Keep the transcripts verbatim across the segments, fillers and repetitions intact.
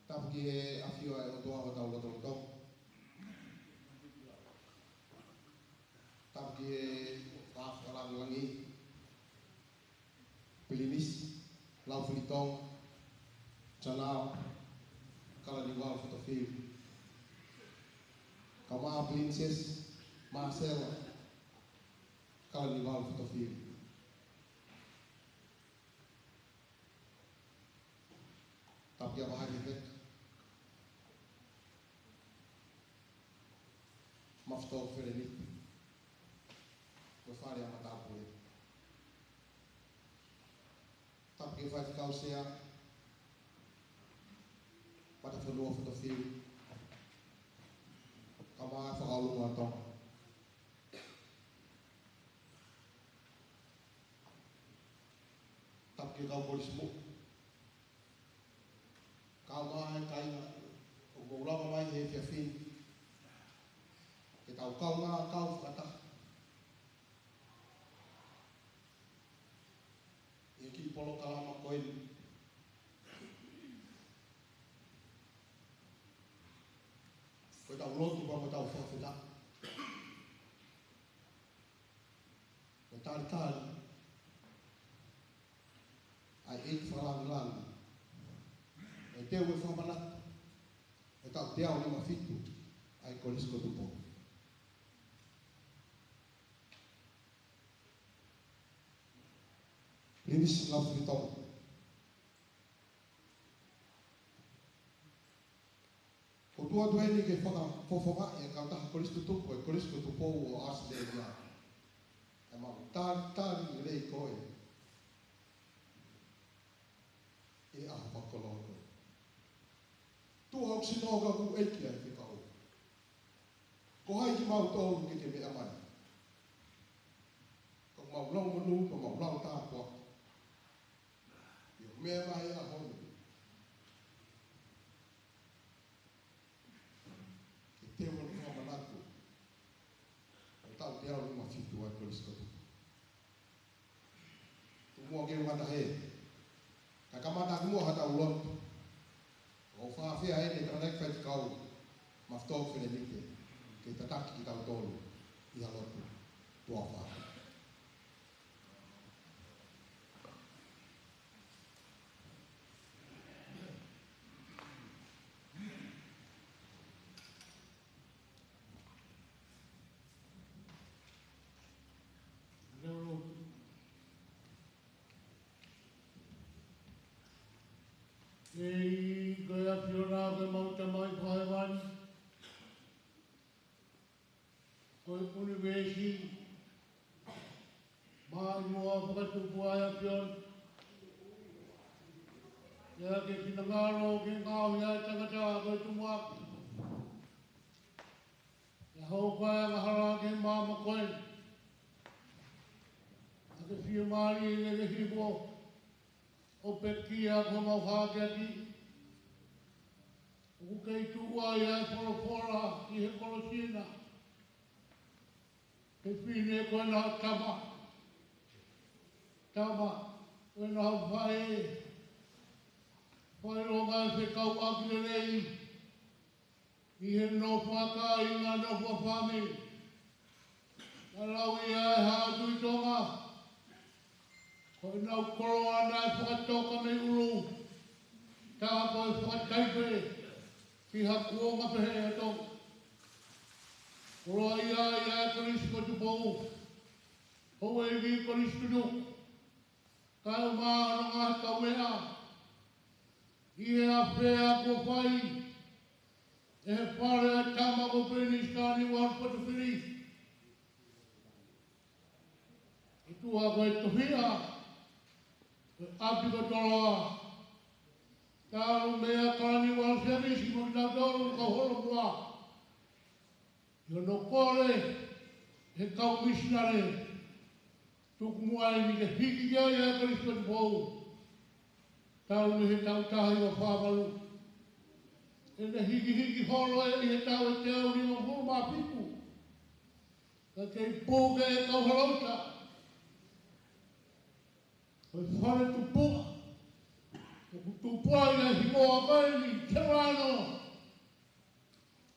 Tapu ki he ʻafio ʻa e ʻOtua ʻi hotau lotolotonga. Tapu ki he Fakalāngilangi, Pilinisi Laufilitonga Janau Kalaniuvalu Fotofiu, kae ʻumaʻā Pilinisesi Māsela Kalaniuvalu Fotofiu. Tapu ki he Vahaʻi Fefeka, Mafutolu Felenite, mo e Fale ʻa Matāpule. Tapu ki he Faifekau Sea Matafonua Fotofiu, kae ʻumaʻā e Fakaʻulunga ʻo Tonga. Tapu ki he kau kolisi muʻa, kae ʻumaʻā e kāinga ʻoku mou lava mai he efiafi ni ke tau kaungā kau fakataha ʻi he kiʻi polokalama ko eni. Ko ʻetau lotu pea mo ʻetau fakafetaʻi mo e talitali ʻa e ʻEiki Fakalāngilangi, ʻo teu e fakamanatu ʻo e taʻu teau nima fitu ʻa e Kolisi ko Tupou. Pilinisi Laufilitonga, ʻoku ou tuʻu atu heni ke fakafofongaʻi e kautaha kolisi tutupu, e Kolisi ko Tupou ʻo ʻAositelēlia. ʻE mau talitali lelei koe ʻi he ʻaho fakakoloa ko eni. Tuʻa ʻoku sino ka kuʻu ʻeiki ʻa e fekau. Ko hai kimautolu ke ke meʻa mai? Ko ʻemau lau monū, ko ʻemau lau tāpuaki ʻi hoʻo meʻa mai he ʻaho ni ke teu ʻa e fakamanatu ʻo e taʻu teau nima fitu ʻa e Kolisi ko Tupou. Tuku muʻa ke u ngata hē, kae kamata ʻaki muʻa haʻatau lotu. ʻOku ou fakaafeʻi ʻa e Tamai Faifekau Mafutolu Felenite ke tataki kitautolu ʻi ha lotu. Tuʻa ʻofa. ʻEiki, ko e ʻAfiona, ko ʻemau Tamai fakahēvani, ko e ʻunivēsi, maʻimoa fakatupu ʻa e ʻAfiona. ʻOku ke finangalo ke ngaohi ʻa e tangata ko e tumuʻaki, ʻi he hoko ʻa e angahala ki he maama ko eni. ʻOku ke fiemālie ke ke hifo ʻo pekia ko homau hākeakiʻi. ʻOku kei tuʻu ai ʻa e folofola ʻi he kolosi na. He fine ko ena ʻo Tama, Tama ko ena ʻo Faʻē, fai ʻo ngaahi fekauʻaki lelei ʻi he nofo ʻa e kāinga, nofo ʻa e fāmili. Naʻa lau ia ʻe he Haʻa Tuʻi Tonga, ko ʻenau koloa naʻe fakatoka mei ʻulu, tā ko e fakataipe ki ha kuonga pehē ʻa Tonga. Koloaʻia ʻa e Kolisi ko Tupou, houʻeiki Kolisi Tutuku, kae ʻumaʻā hono ngaahi kaumeʻa, ʻi he ʻafea kuo fai ʻe he fale ʻa e Tama ko Pilinisi Kalaniuvalu Fotofiu. ʻOtua, ko e tofiʻa ʻo e ʻapi ko Toloa, talu mei Kalaniuvalu Sevisi mo kitautolu kau holomua, ʻi hono kole ʻe he kau misinale, tuku muʻa eni ke hiki ki ai ʻa e Kolisi ko Tupou, talu mei he taʻu taha hiva fā valu. ʻE ne hikihiki holo ʻi he taʻu ʻe teau nimangofulu mā fitu, ka kei puke ʻe he kau holouta ko e fale tupuʻa ʻOku tupu ai ʻa e hingoa ko eni, Telano.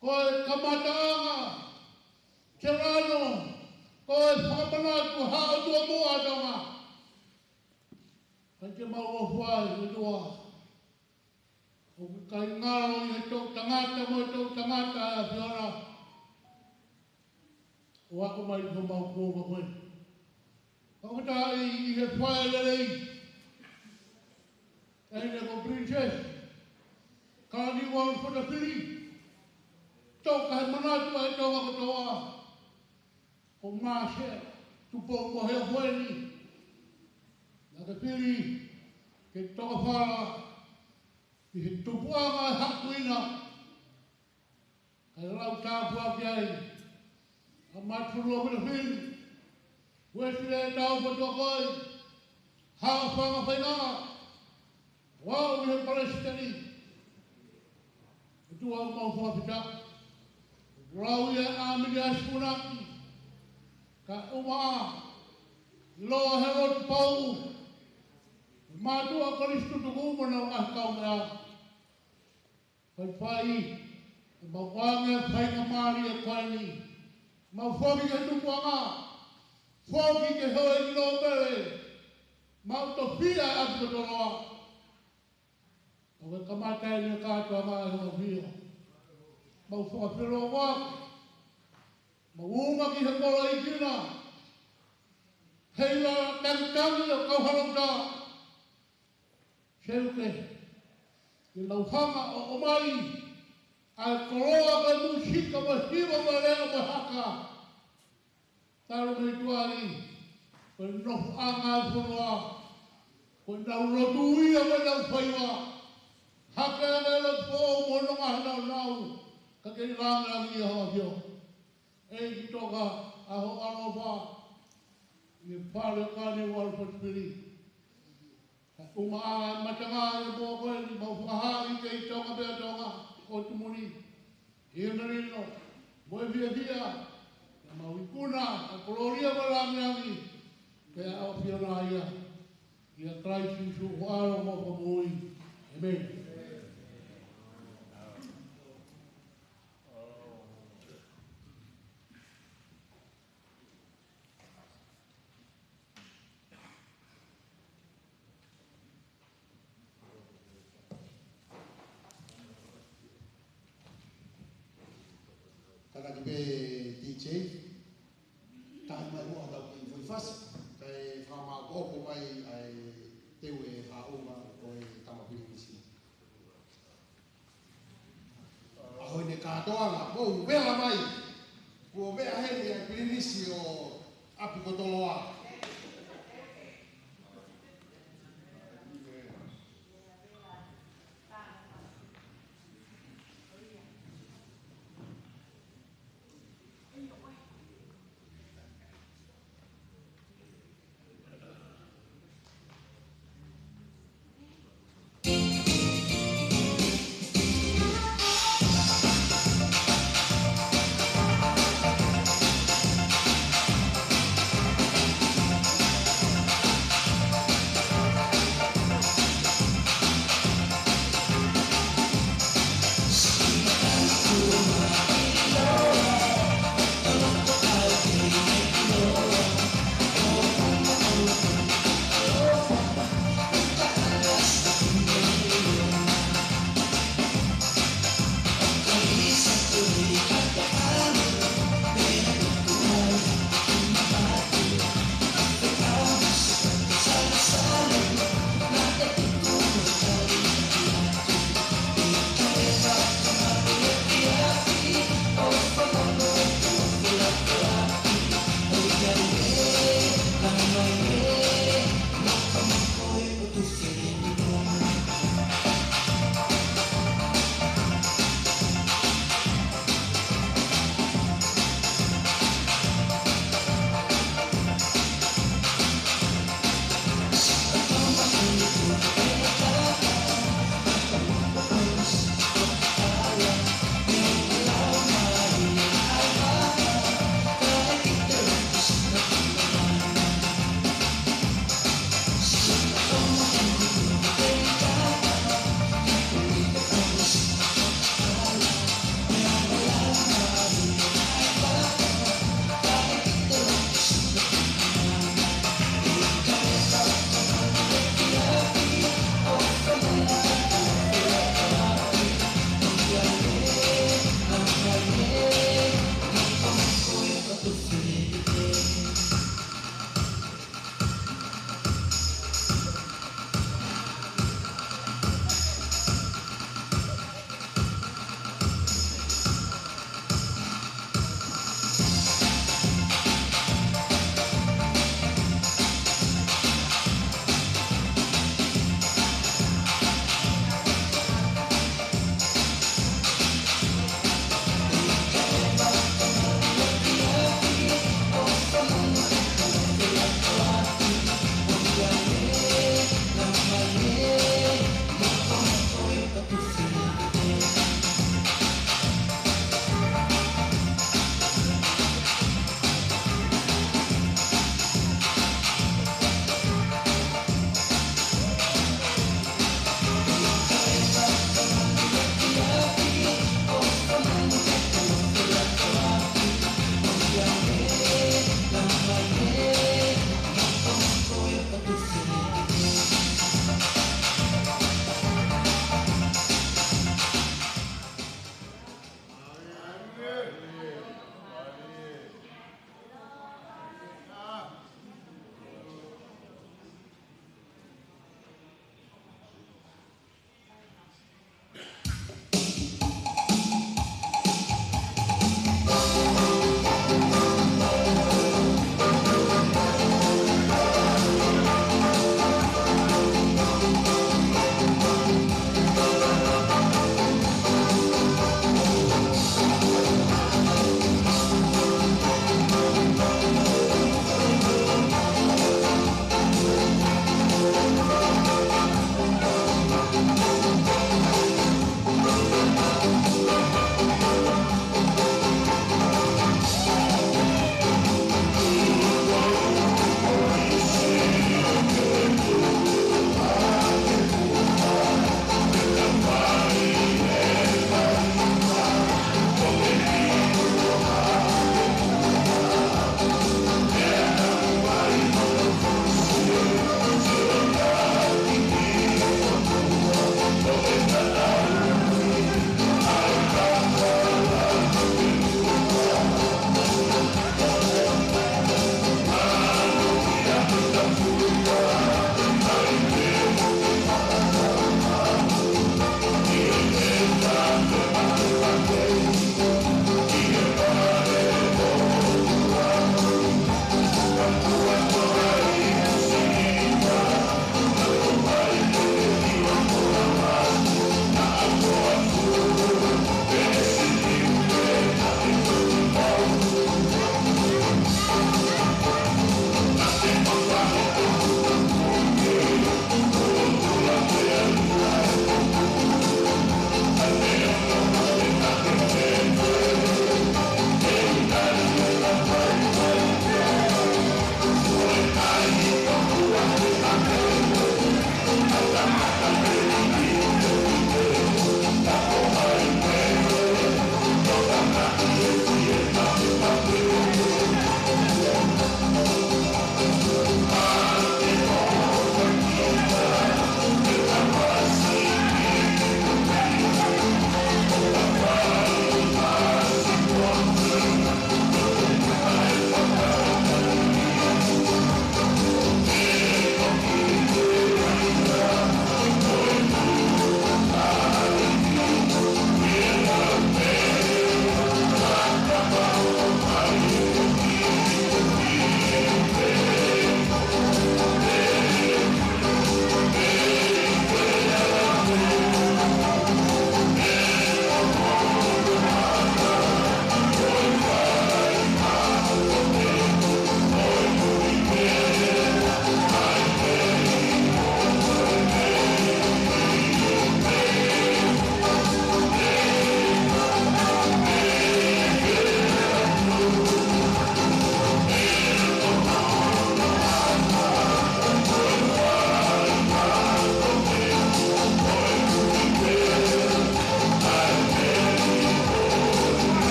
Ko e kamataʻanga, Telano. Ko e fakamanatu ha ʻOtua muʻa ʻa Tonga. ʻIkai ke mau ʻofa ai, ʻOtua. ʻOku ʻikai ngalo ʻi he toʻutangata mo e toʻutangata ʻa e ʻAfiona. ʻO aʻu mai ki homau kuonga ko eni. Fakafetaʻi ʻi he faʻa lelei. ʻEne ko Princess Kalaniuvalu Fotofili. Toka he manatu ʻa e Tonga kotoa. Ko Māsea Tupou Moheofo eni. Naʻa ke fili ke tokafala ʻi he tupuʻanga ʻo e haʻu ina. Kae lau tāpuaki ai ʻa Matuʻa Fotofili, Uesilē Taufatokoi, Haʻofanga Faingataʻa, ʻo aʻu ki he Palesiteni. ʻOtua, mau fakafetaʻi. Lau ia ʻa Mini Asipunaki, kae ʻumaʻā ʻa Loa Helotu Pauʻu, Matuʻa Kolisi Tutuku mo ʻenau ngaahi kaumeʻa. Faifai, ʻemau ʻoange faingamālie ko eni. Mau foki ki he tupuʻanga, foki ki he houʻeiki nōpele, mau tofiʻa ʻa e ʻApiakotoloa. Mau ke kamata eni e kātoanga ʻa e ʻAfio. Mau fakafeʻiloaki, mau uma ki he kolo ʻi Kina. Heiʻilo ʻa e tangitangi ʻo Kauhaʻalouta. Seuke, ke nau hanga ʻo ʻomai ʻa e koloa ʻo e mūsika mo e hiva mo e lea mo e haka. Talu mei tuʻa ni, ko e nofoʻanga ʻo e fonua, ko ʻenau lotu ia mo ʻenau faiva. Hake ange e lotu foʻou mo hono ngaahi nāunau, ka ke ʻi langilangi ʻa ho ʻAfio. ʻEiki Toka, ʻa ho ʻaloʻofa, ʻi he fale ʻo Kalaniuvalu Fotofili. Kae ʻumaʻā e matanga ʻi he pō ko eni, mau fakahā ʻi he ʻi Tonga pea Tonga, ʻo tuʻu muni ʻi he melino mo e fiefia, ʻa ʻemau ikuna ʻa e kolōlia mo e langilangi, pea ʻAfio ia, ʻia Kalaisi Sīsū ko e ʻAlo mo e Fakamoʻui. ʻĒmeni. Kātaki pē D J, taʻi mai muʻa ʻetau kiʻi foʻi fasi, kae fakamāʻopoʻopo mai ʻa e teu ʻa e haʻunga ʻo e Tama Pilinisi. ʻAho ni kātoanga, mou vela mai. Kuo meʻa heni ʻa e Pilinisi ʻo ʻApiakotoloa.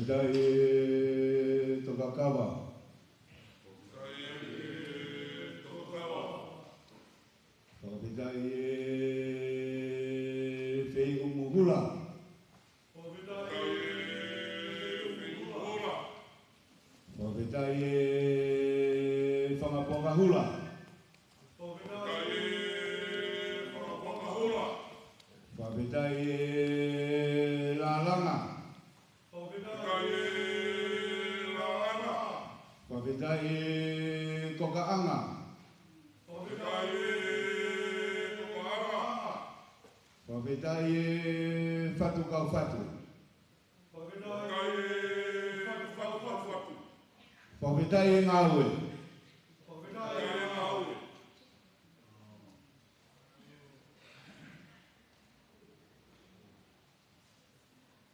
Fakafetaʻi e Tokakava. Fakafetaʻi e Feiʻumuhula. Fakafetaʻi e Fanga Puakahula. Fakafetaʻi e Lālanga. Fakafetaʻi e Kokaʻanga. Fakafetaʻi e Fatu Kau Fatu. Fakafetaʻi e Ngāue.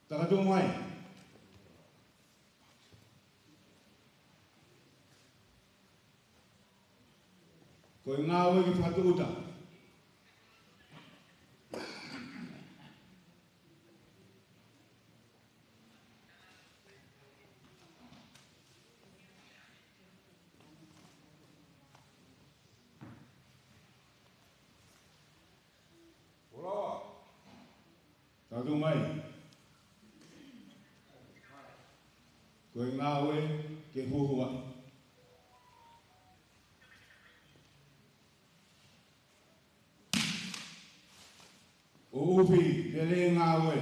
Takatuʻu mai. Ko e ngāue ke fakatūʻuta. Takatuʻu mai. Ko e ngāue ke huhuaʻi. ʻUluʻi, lele e ngāue.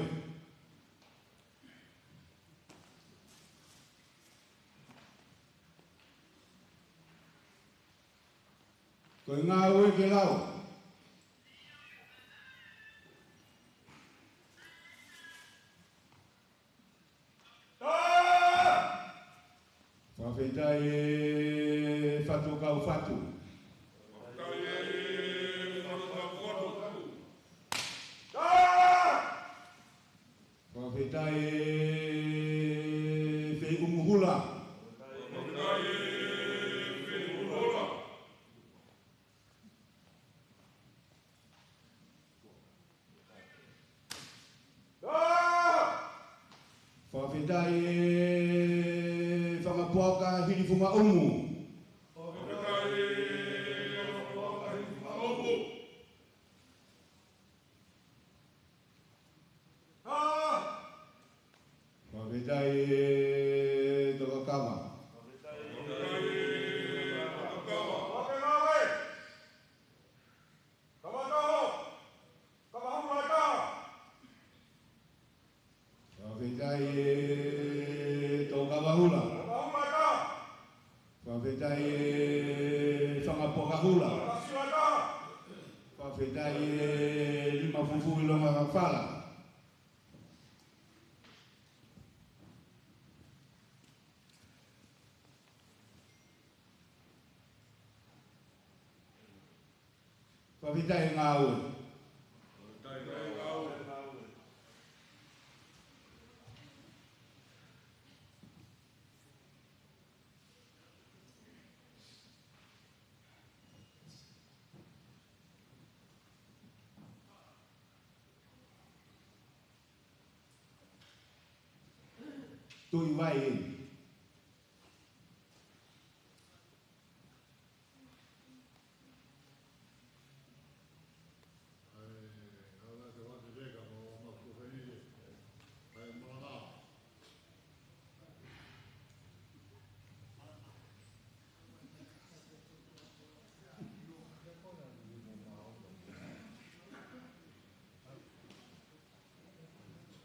Ko e ngāue ke lau. Fakafetaʻi e Fatu Kau Fatu. Fakafetaʻi e Feiʻumuhula. Fakafetaʻi e Fanga Puaka Hilifumaʻumu. Fakafetaʻi e Tokakava. Fakafetaʻi e Tokakava Hula. Fakafetaʻi e Fanga Puaka Hula. Fakafetaʻi e Lima Fufū ʻIlonga Fala. Fakafetaʻi e ngāue. Tuʻi Vai.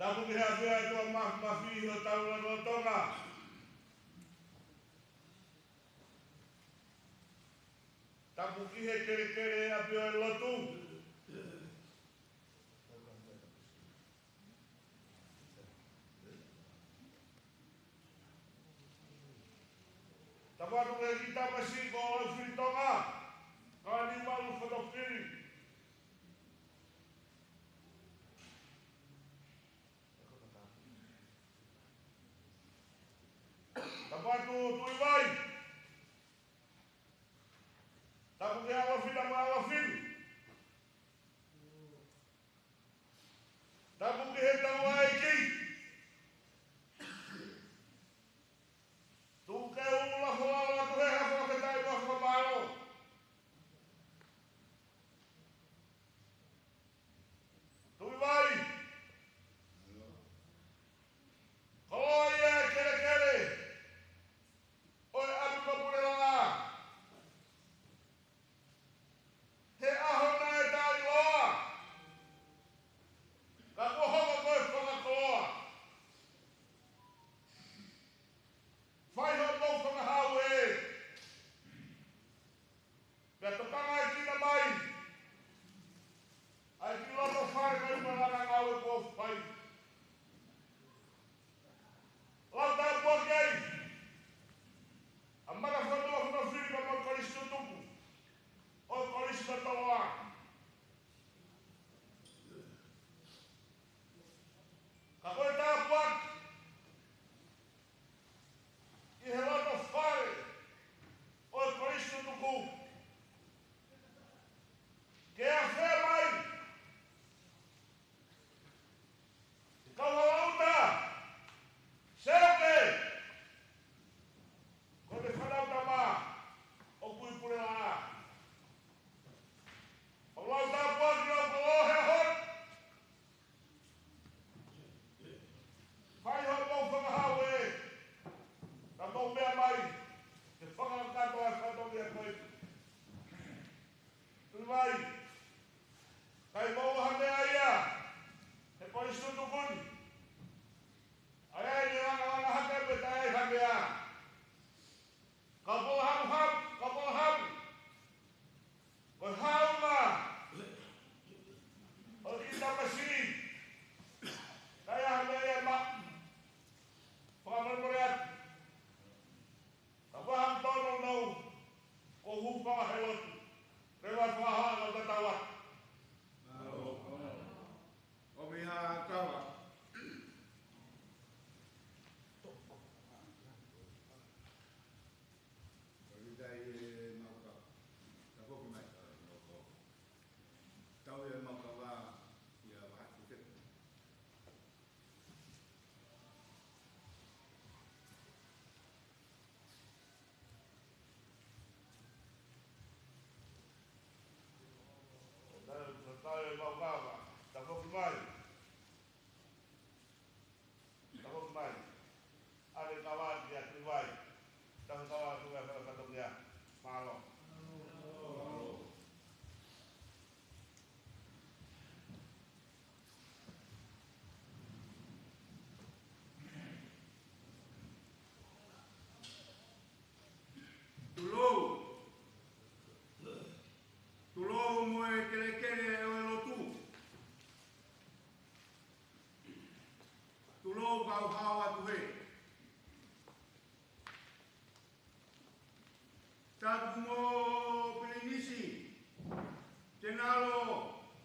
Tapu ki he ʻAfio ʻa e ʻOtua Māfimafi ʻi hotau lotolotonga. Tapu ki he kelekele ʻa e ʻAfio ʻo e lotu. Tapu atu ki he kiʻi tamasiʻi ko Lau Fili Tonga, ka ni malu fotokili. Tapu atu Tuʻi Vai. Tapu ki he ʻAlofina mo e ʻAlofina. Tapu ki he tamaiki. Hauhau atu hē. Tapu mo Pilinisi Tenalo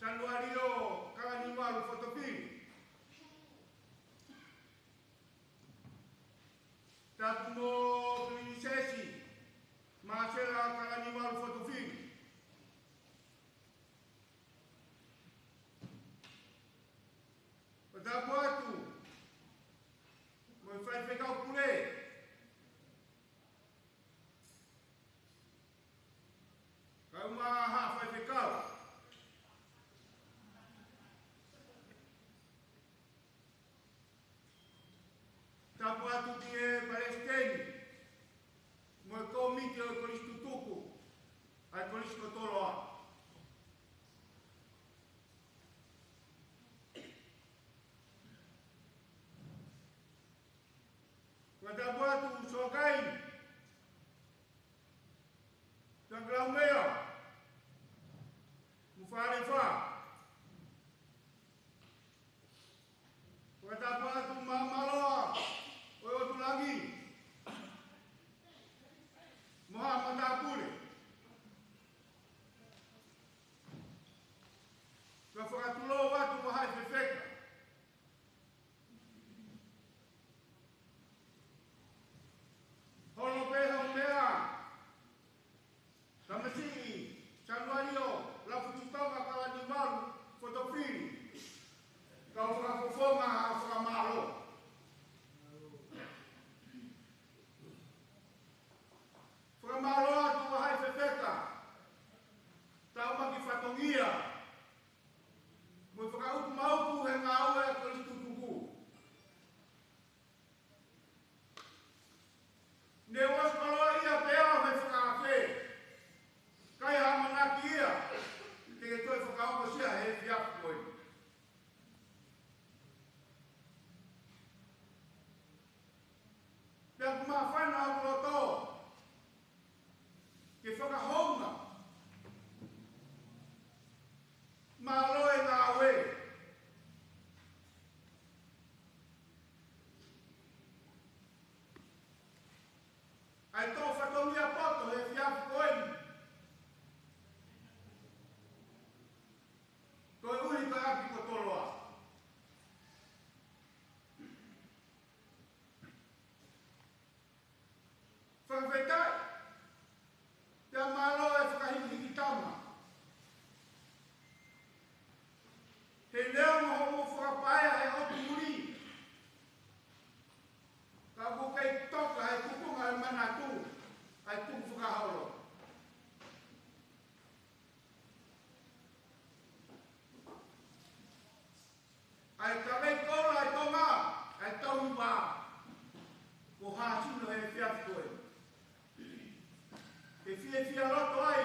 Sanualio Kalaniuvalu Fotofili. Tapu mo Pilinisesi Masela Kalaniuvalu Fotofili. Ko e tapu atu mo e faifekau pule, kae ʻumaʻā haʻa faifekau. Tapu atu ki he palesiteni mo e kōmiti ʻo e kolisi tutuku ʻa e Kolisi Kotoloa. Ko e tapu atu Sokai, Sakalaumea mo Falefa. Ko e tapu atu Maʻamaloa ʻo e ʻOtu Langi mo haʻa matāpule. Ka fakatulou atu mo haʻa fefeka. Holo pē hoʻo meʻa, tamasiʻi Sanualio Lafututonga Kalaniuvalu Fotofili, kau fakafofonga ha fakamālō. Fakamālō atu haʻa fefeka, tau maki fatongia mo e fakauku mauku he ngāue ʻa e kolisi tutuku. Ne u ʻosi koloaʻia pē au he fakaafe, ʻikai ha ʻamanaki ia te ke toe fakaongosia he efiafi ko eni. Pea ʻoku māfana hoku loto ke fakahounga. Mālō e ngāue. ʻA e toʻo fatongia poto he efiafi ko eni, koeʻuhi ko e ʻapi Kotoloa. Fakafetaʻi. Pea mālō e fakahikihiki tama. He neongo hoʻomo fakapaea he ʻotu muli, ka ʻoku kei toka he tukunga e manatu ʻa e tukufakaholo. ʻA e kavei koula ʻa e Tonga, ʻa e tauhi vā, ko Hāsino he efiafi ko eni. Ke fiefia loto ai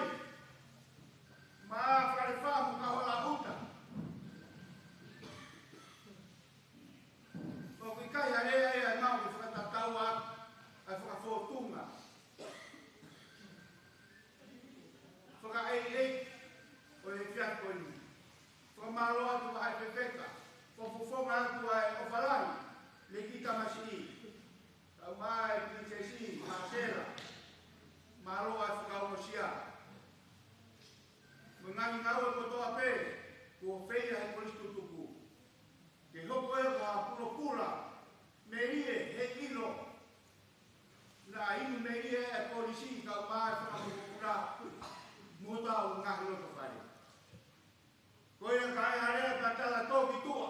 maʻa Falefa mo Kahola ʻUta. ʻOku ʻikai ha lea ia ʻe maʻu ke fakatatau atu ʻa e fakafōtunga fakaʻeiʻeiki ʻo e efiafi ko eni. Fakamālō atu haʻa fefeka, fakafofonga atu ʻa e ʻofa lahi, ʻEiki tamasiʻi, kae ʻumaʻā e Pilinisesi Masela, mālō ʻa e fakaongosia. Mo e ngaahi ngāue kotoa pē kuo feia he kolisi tutuku. Ke hoko ia ko ha pulopula melie he ʻilo naʻa inu melie e kolisi kae ʻumaʻā e fanga pulopula mo hotau ngaahi loto fale. Ko ia ka ʻi ai ha lea ka tala tō ki tuʻa,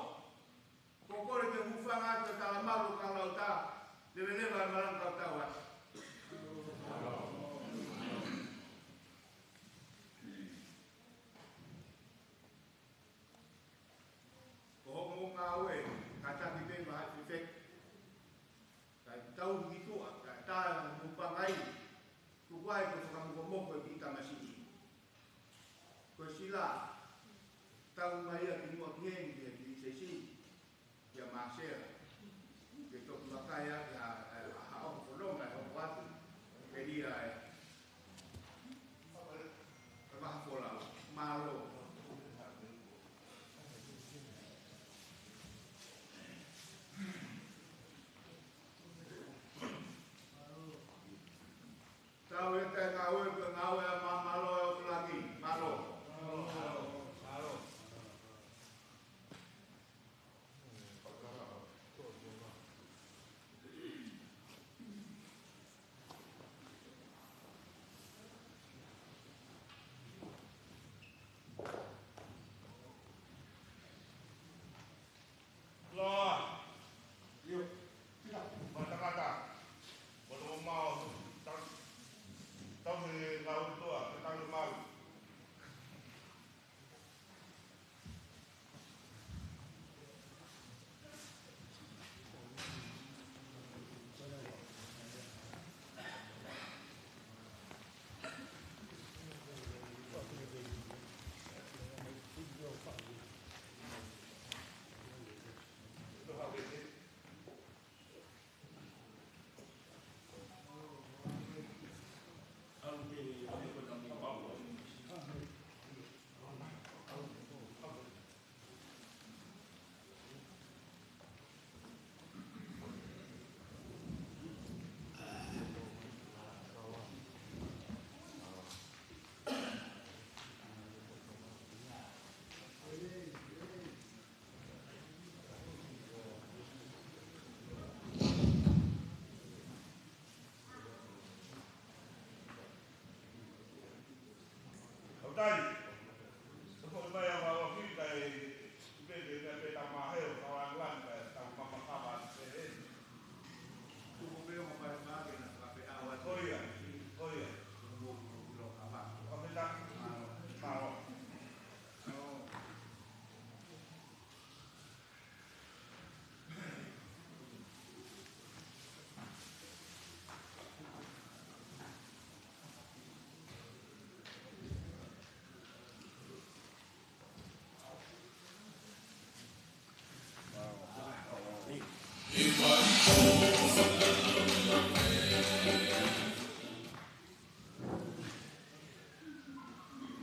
ko e kole ke u hūfanga atu he talamalu ka lauta, leveleva e malanga ka u tau atu. Ko hoʻomo ngāue, kātaki pē maʻa haʻa fefeka. Kae tau ki tuʻa, kae tā mo pangai, tuku ai ko e fakamokomoko e kiʻi tamasiʻi. Ko e sila, tau mai ia ki muʻa ki heni ki he Pilinisesi, kia Masela. Ke toki vakai ʻaki ha, ha, ha ʻoho fononga ʻe hoko atu. Ke lia e Ka maha folau, mālō.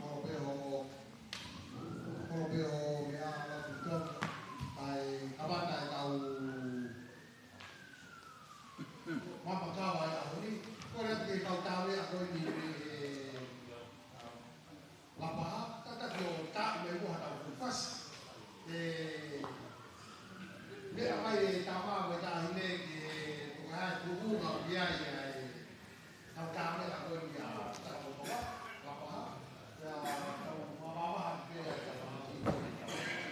Holo pē hoʻo, holo pē hoʻo meʻa, ʻalu atu ki Tonga, kae kamata ʻetau mama kava ʻo e ʻaho ni. Kole atu ke tau tā meʻa ko eni mei he Lapaha, tataki ʻo tā mai muʻa haʻatau fuʻu fasi. ʻE, meʻa mai e tama mo e taʻahine ke toka atu ʻo ʻumaʻā ki ai ʻa e tau tā meʻa ko eni ʻa Taupoa, Lapaha. ʻIa, tau mamaha pē ʻa e tama.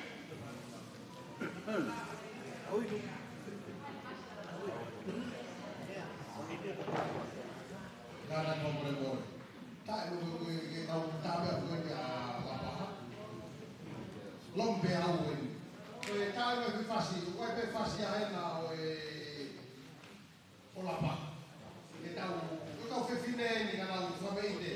Kātaki fakamolemole. Taʻe mo ke, ke tau tā meʻa ko eni ʻa Lapaha. Lom pē au eni. Ko e tā meʻa ki fasi, ko e pē fasi ʻa ena ʻo e, ʻo Lapaha. Ke tau, ko e kau fefine eni ka nau fakameʻite.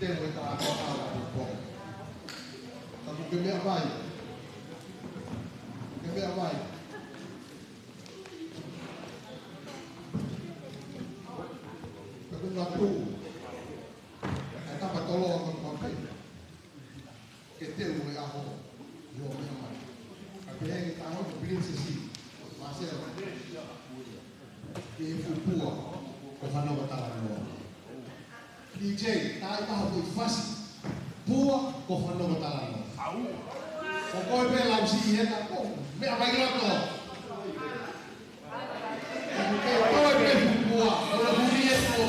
Te mo e taʻataʻa ʻapongipongi. Ka ʻoku ke meʻa mai. Ke meʻa mai. Ka ʻoku ngatu. ʻE tapa tolo ʻa ko ko pe. Ke te mo e ʻaho. ʻIo meʻa mai. Ka pehē ke taho ko Princess. Masela. Ke fuʻu pua. Ko Fanongo Talanoa. D J, tai kaha ko e fasi. Pua ko Fanongo Talanoa. Ko koe pē Lausi ē ka ko. Meʻa mai loto. Ko koe pē pua. Ko lo huli e ko.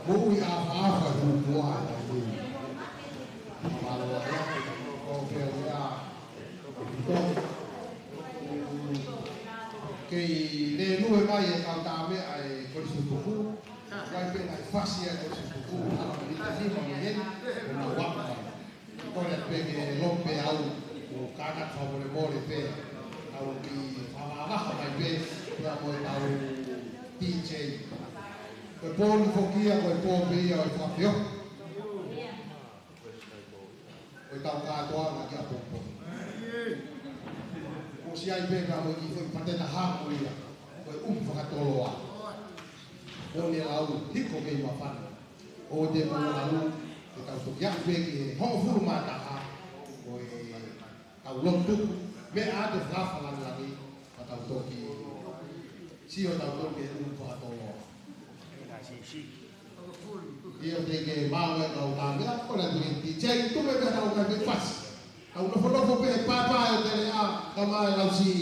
Moʻui ʻafaʻafa ʻi he motuʻa ʻi he mālō ʻa e ʻapi ko Peʻoea. Kei lēlue mai e kau tāmeʻa e Kolisi Tutuku. Kai pē ngaahi fasi e Kolisi Tutuku. Ala mai te nima mai heni. Ko na waka mai. Kole pē ke lope au, ʻo kākā fakamolemole pē, au ki fakavavaha mai pē, pea mo e tau D J. Ko e pō ni foki ia, ko e pō pē ia ʻo e fakafeohi. Ko e tau kātoanga ki ʻapongipongi. ʻOsi ai pē pea mo e kiʻi foʻi pateta hako ia, ko e ʻumu fakatoloa. ʻO ne lau, hiko kei mafana. ʻO te mau lau, ke tau toki aʻu pē ki he hongofulu mā taha, ko e tau lotu, meʻa ʻa e fakafalangilangi, ka tau toki sio tau toki e ʻumu fakatoloa. ʻIo te ke mau e kau tāmeʻa, ko na tui ti, te tume ka tau kai pē fasi. Tau nofonofo pē he pāpā ʻo e teleʻa, ka mai Lausi.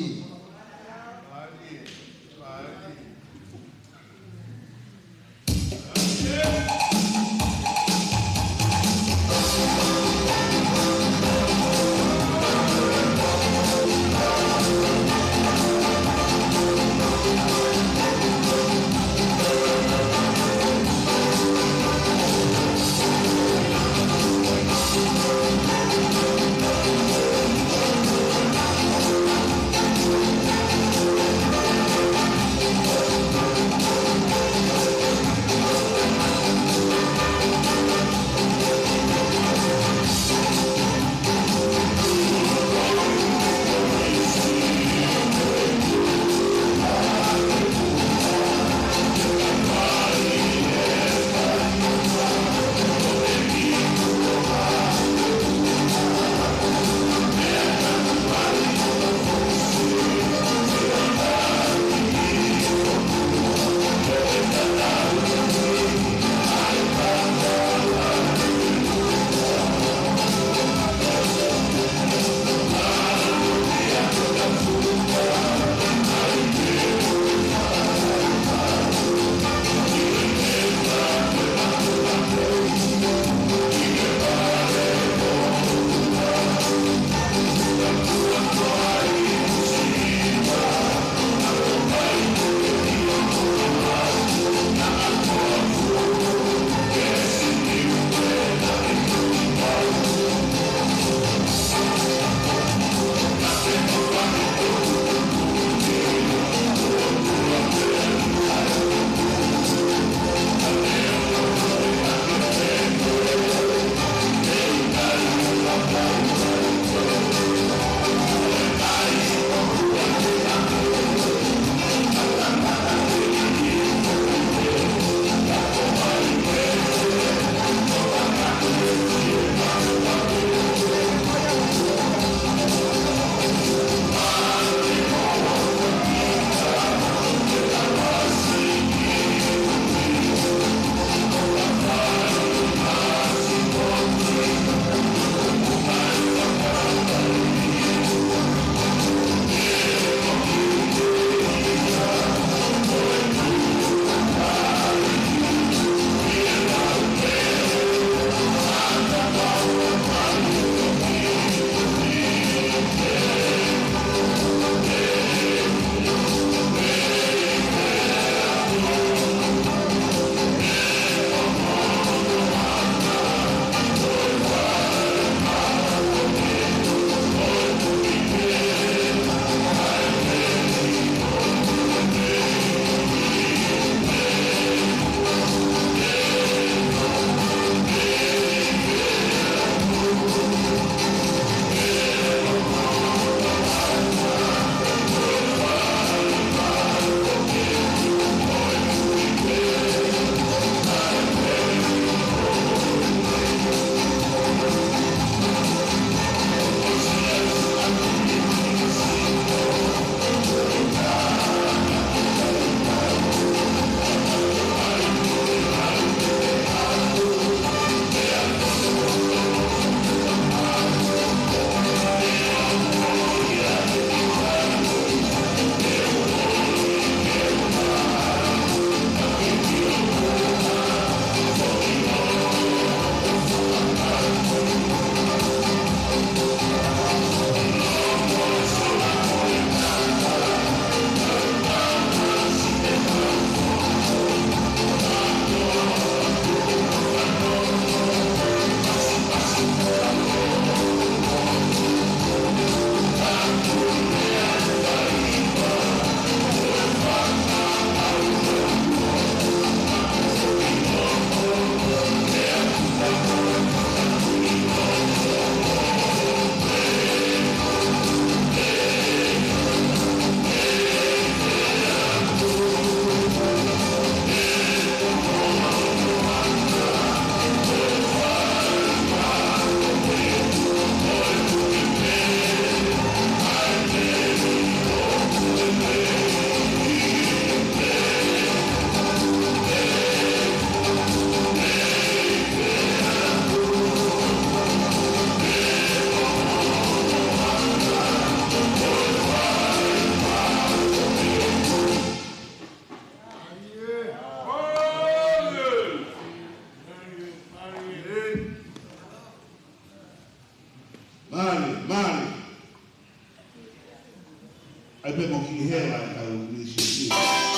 Ki he ʻetau misiona.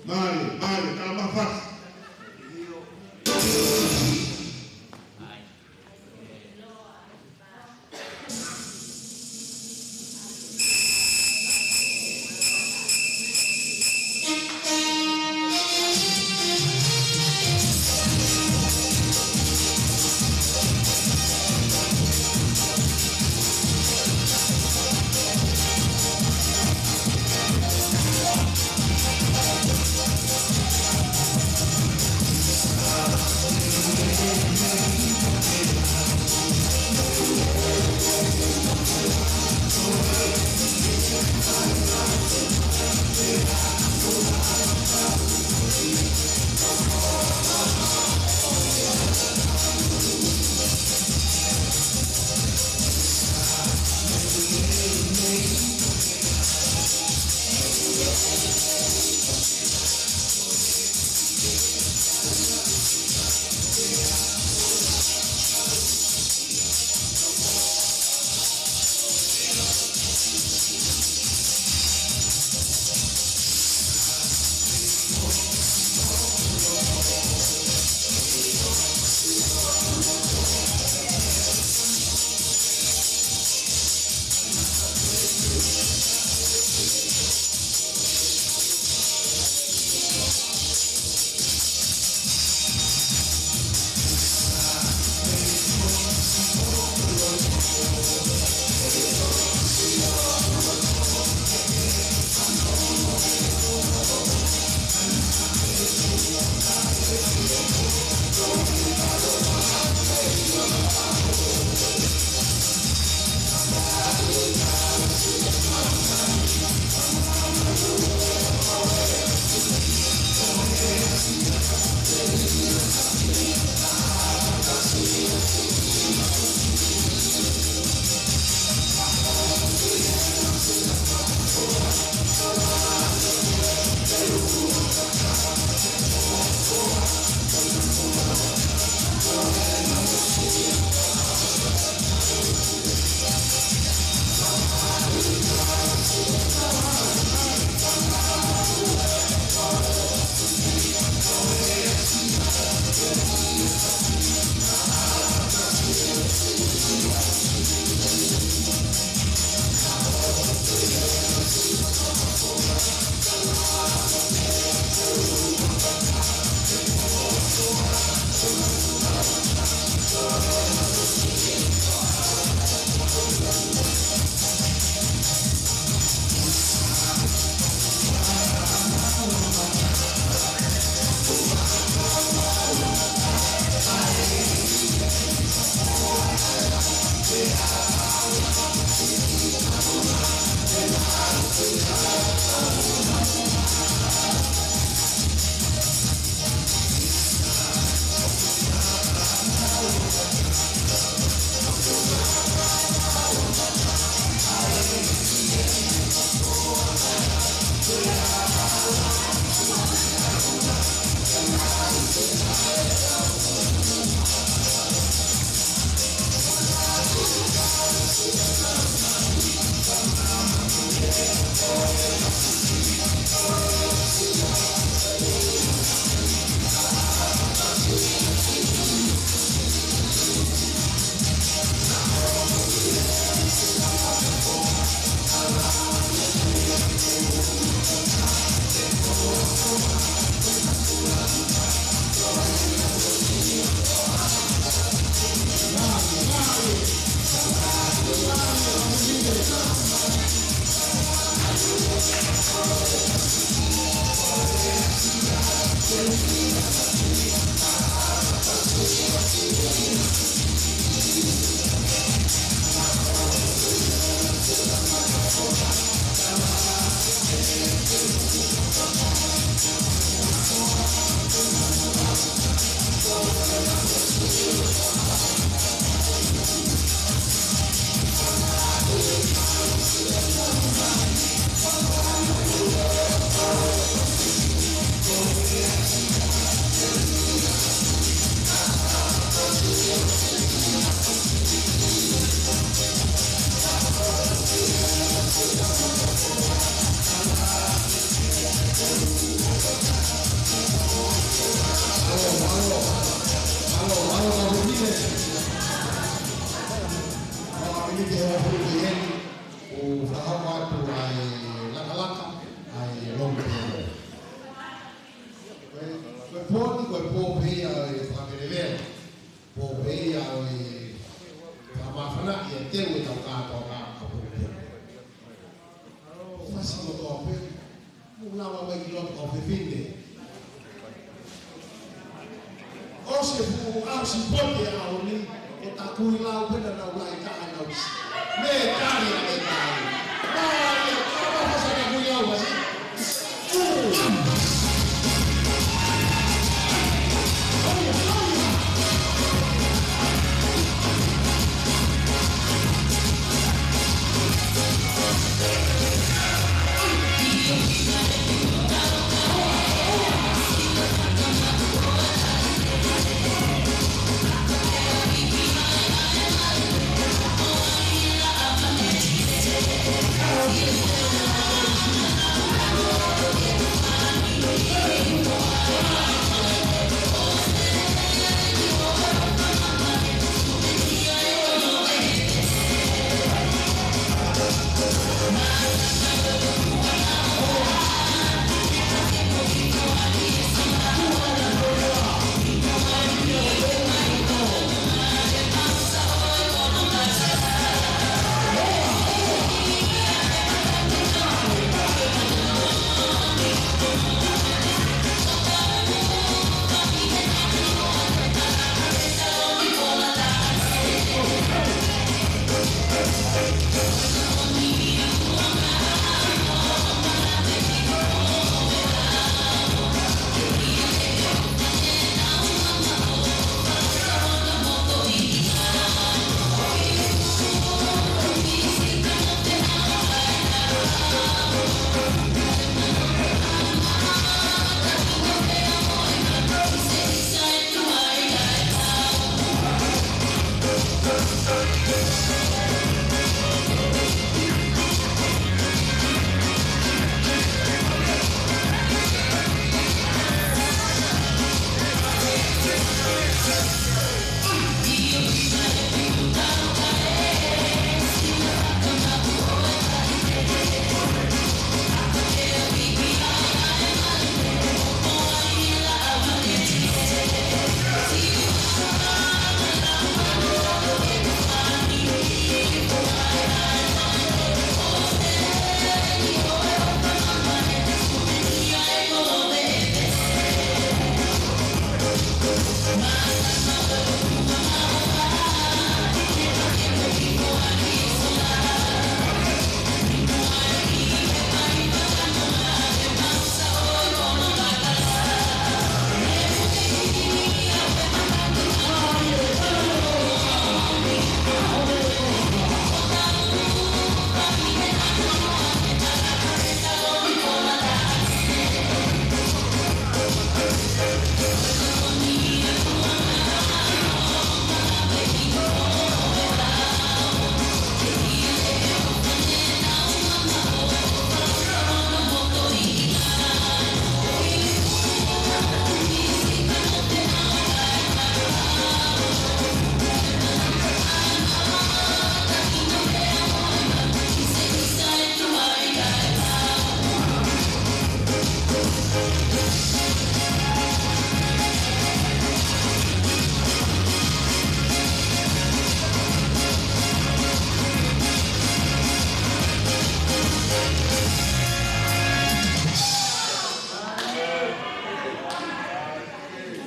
Male, male, tala mafasi. Te o hulu ke heni, ʻo fakahoko atu ʻa e lakalaka ʻa e Lomipeau. Ko e, ko e pō ni, ko e pō pē ia ʻo e fakavelevele. Pō pē ia ʻo e fakamāfanaʻi e teu ʻetau kātoanga ʻa Lomipeau. Fasi kotoa pē, mou lava mai ki loto ʻo fefine. ʻOsi e fuʻu ʻaho sipote ʻaho ni, ʻo takuilau pē naʻa nau laʻi taha nau si. Mē tali, mē tali. Mā, mē, mā, mā, fasa takuilau, fasi.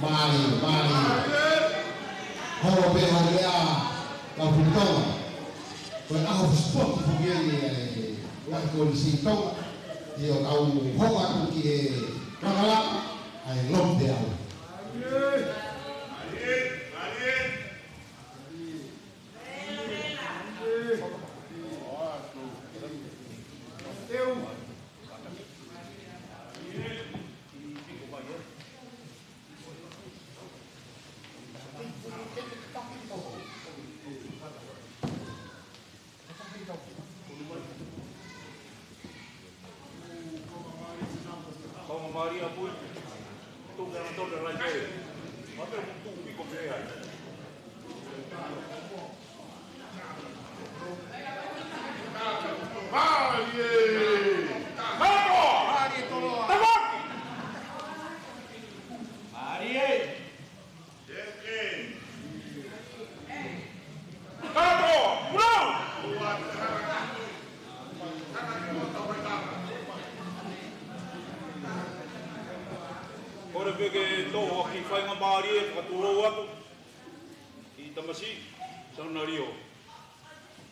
Mālie, mālie. Holo pē hoʻo lea, Kau Filitonga. Ko e ʻaho sipoti foki eni ʻa e ngaahi kolisi Tonga, ʻio, kau hoko atu ki he lakalaka ʻa e Lomipeau. Ke tau ʻaki faingamālie, fakatulou atu ki he tamasiʻi, Saunalio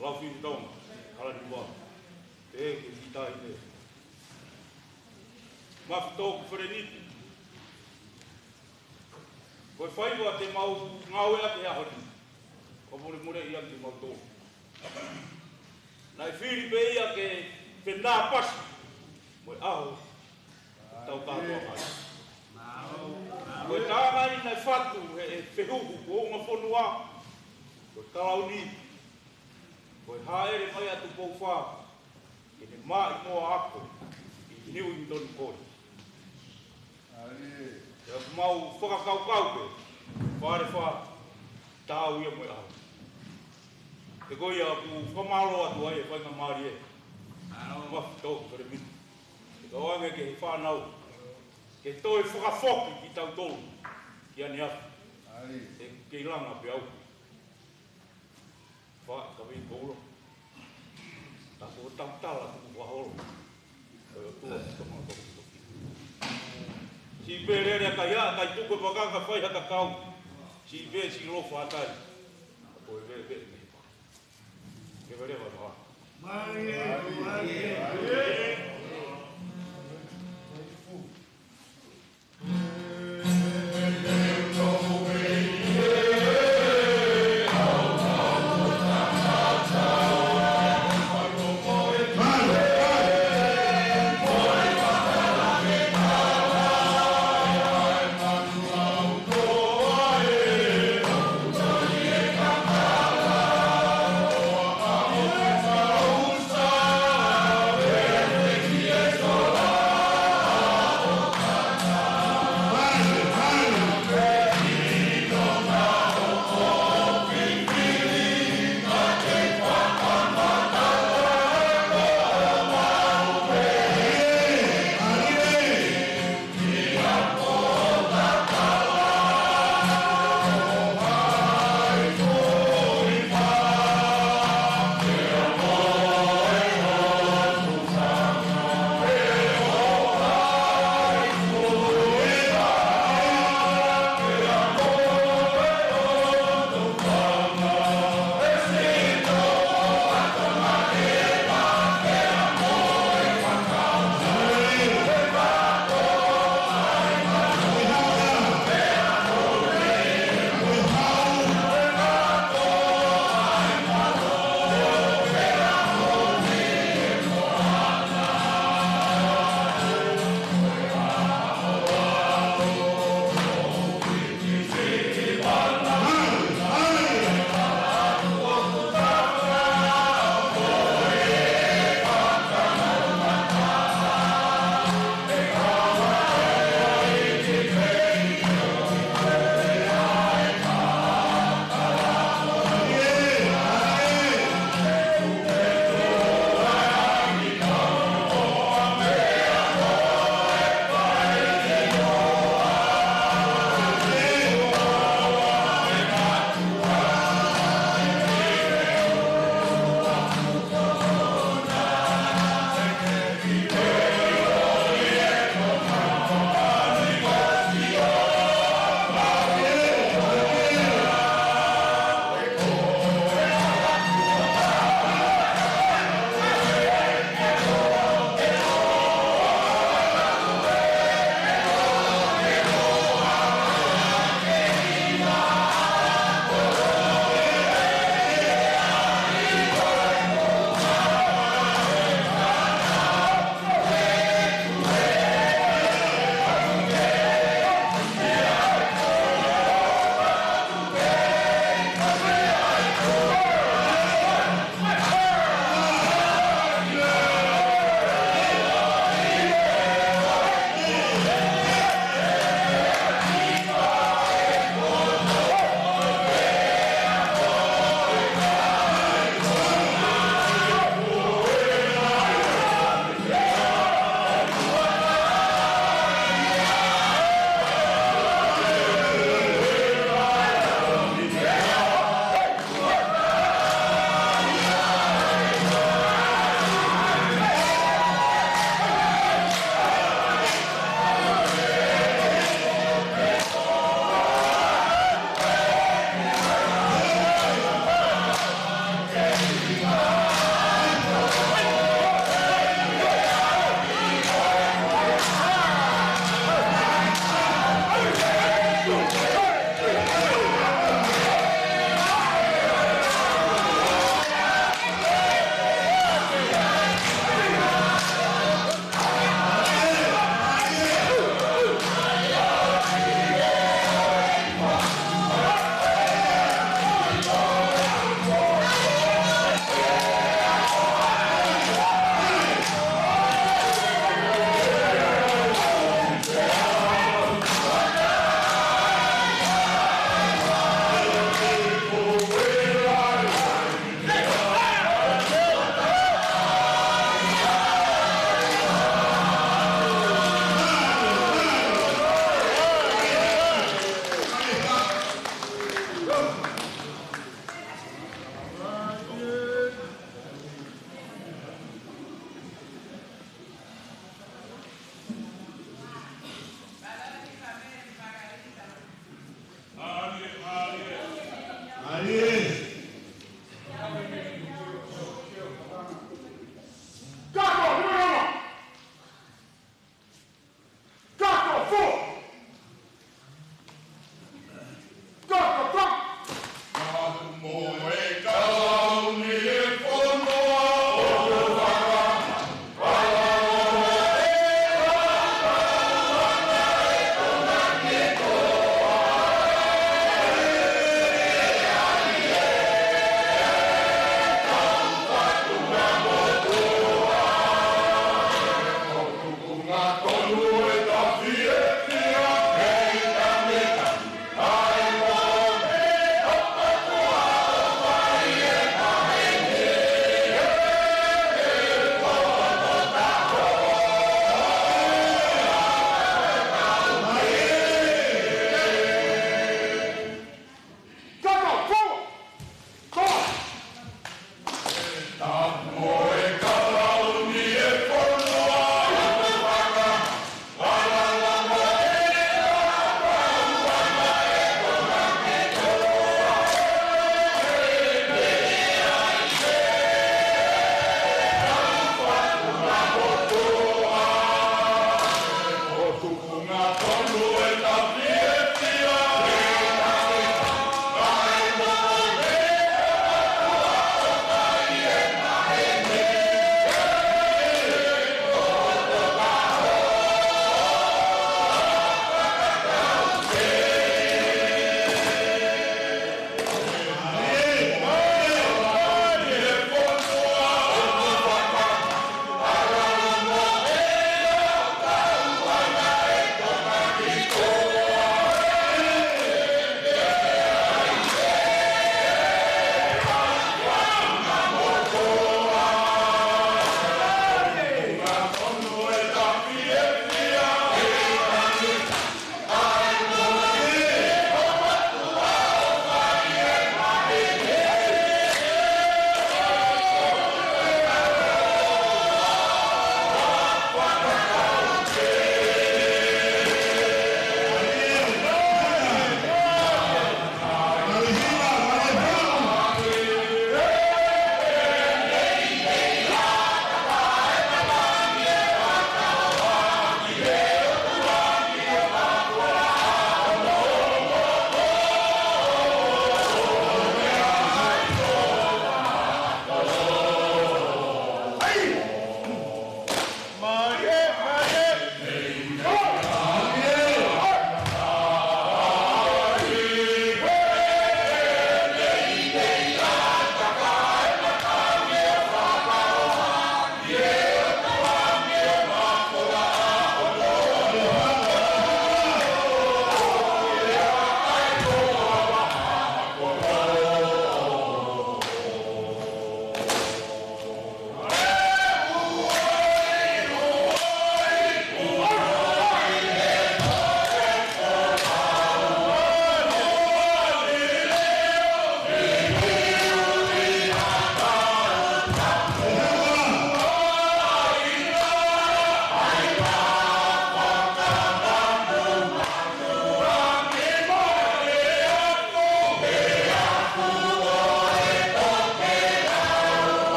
Laufiutonga Kalaniuvalu. Pehē ki he kiʻi taʻahine Mafitō Feleniti. Ko e faiva te mau ngāueʻaki he ʻaho ni, ko e molemole ia kiate kimautolu. Naʻe fili pē ia ke fenāpasi mo e ʻaho ʻo e tau kātoa mai. Ko e taʻanga ʻeni naʻe fatu ʻe he fehuhu kuonga fonua, ko e kalauni, ko e hāʻele mai ʻa Tupou Fā ke ne maʻimoa ako ʻi Newington College. Pea ʻoku mau fakakaukau pē, Fale Fā, taau ia mo e ʻaho. He ko ia ʻoku fakamālō atu ai e faingamālie, Mafitō Feleniti, ke tau ange ki he fānau ke toe fakafoki kitautolu ki ʻaneafi. ʻE kei langa pē au. Fā, ka vei koula. Tapu o tau tala tuku fakaholo. Ko e ʻOtua, tama tau tuku. Siʻi pē lele ʻa kai ʻa kai tuku e vaka ka fai ha kakau. Siʻi pē siʻi lo fatai. Ko e vele vele me pa. Ke vele vele vele.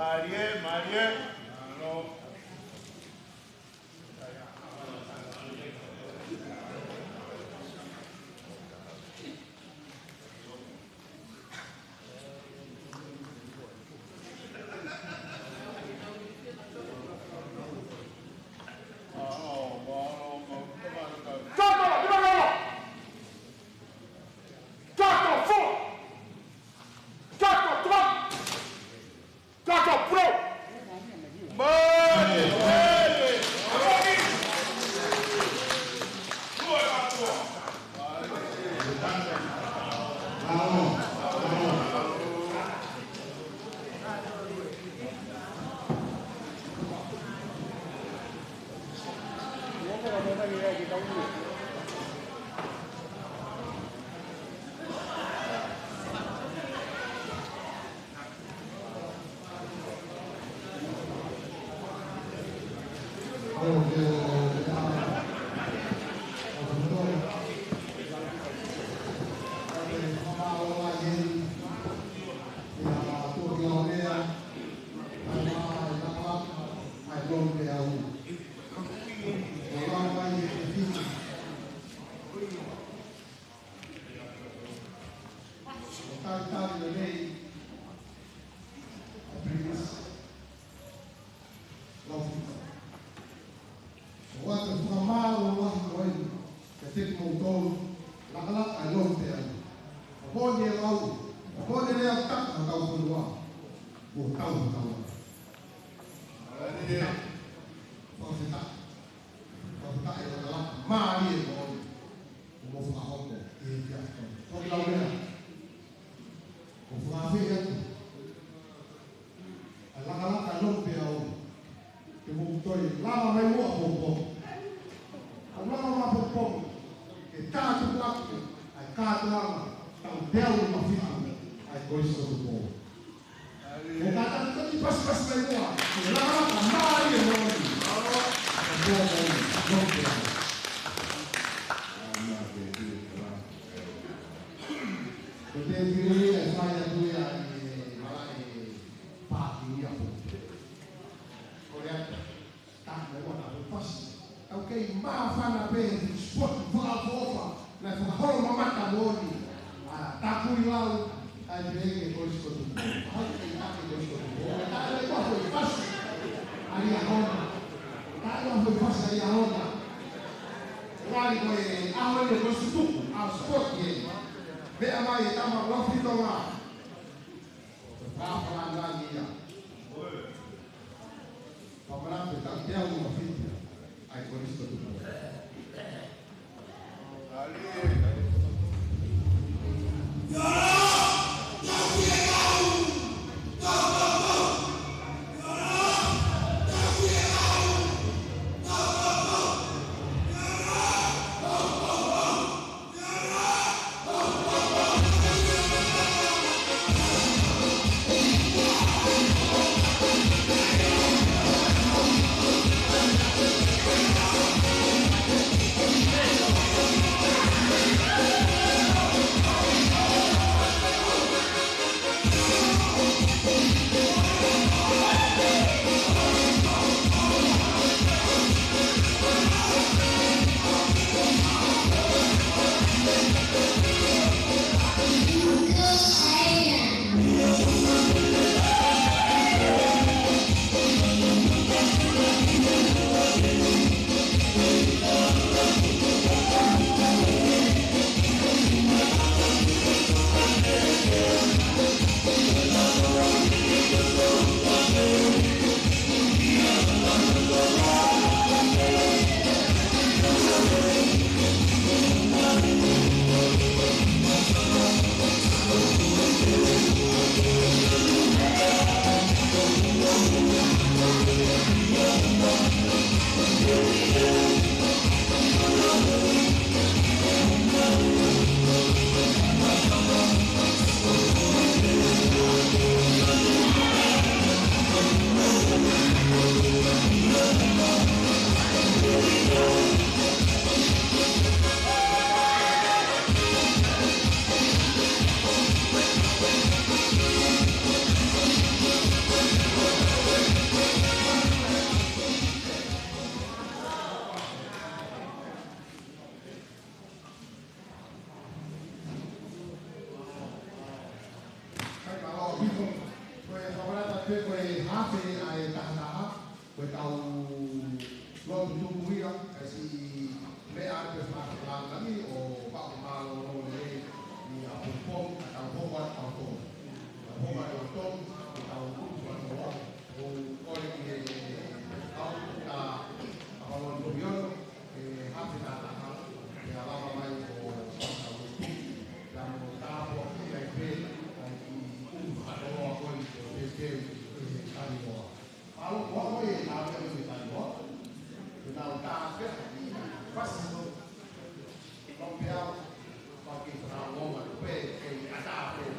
Mālie, mālie. Kato, kato, fo! Kato, tuʻa! Kato, pule! Mālie, mālie! Talitali lelei ʻa Prince Laufito. ʻOatu e fakamālō lahi ko eni kiate kimoutolu, lakalaka ʻa e lotu pea. ʻOku ne lau, ʻoku ne lea taka ha kau fonua. Kuo tau ha kau. Fakafetaʻi. Fakafetaʻi lakalaka. Mālie ko eni. Ko mo fakahoko ʻi he efiafi ko eni. Ko ki lau mea. Ko fakafeʻi atu ʻa e lakalaka lotu pea ʻo te mou toe lava mai muʻa pongipongi. ʻO lava mai pongipongi ke tātuku atu ʻa e kātoanga taʻu teau uofulu mā fitu ʻa e Kolisi ko Tupou. Ko ka tātuku atu pasipasi mai muʻa ke lakalaka mālie moʻoni. Ko pongipongi lotu pea. Ko te pili e fai atu ia ʻi he malaʻe pākingi ʻa Pope. Ko lea, tā mai ua tā pasi. Tau kei māfana pē, sport, fakaʻofoʻofa, naʻe fakaholo mamata moʻoni. ʻA, tā kui lau, ʻai pē ke Kolisi ko Tupou. ʻAi pē ke Kolisi ko Tupou. Tā mai ua foʻi pasi. ʻAi ʻa hona. Tā mai ua foʻi pasi ʻai ʻa hona. Wali ko e, ʻa hona ko e sutuku, ʻa sport ē. Meʻa mai e tama Laufito la. Pāpā nani ia. Pāpā nani pē taʻu teau uofulu mā fitu ʻa e Kolisi ko Tupou. Ko e hafe ʻa e tahataha, ko e tau lotu tuku ia, ka siʻi meʻa ʻa e pē fakalangi ʻo maʻu mālōlō lelei ʻi ʻapongipongi, ka tau hoko atu ʻapongipongi. Tau hoko atu ʻapongipongi, ka tau utu atu ʻo, ʻo kole ki he kau ka ʻapongipongi ʻo e hafe tahataha, ke lava mai ʻo tau lotu, ka mo tāpuakiʻi ai pē ʻa e kiʻi utu fakatō ko eni ʻo teuteu ʻi he Kalinoa. Mālō, ʻoku ʻi ai e tāpuaki ʻi he Kalinoa. Ke nau tāpuakiʻi ʻa e fasi. Nau pehē, paki fakaongo atu pē, ke ʻatā pē.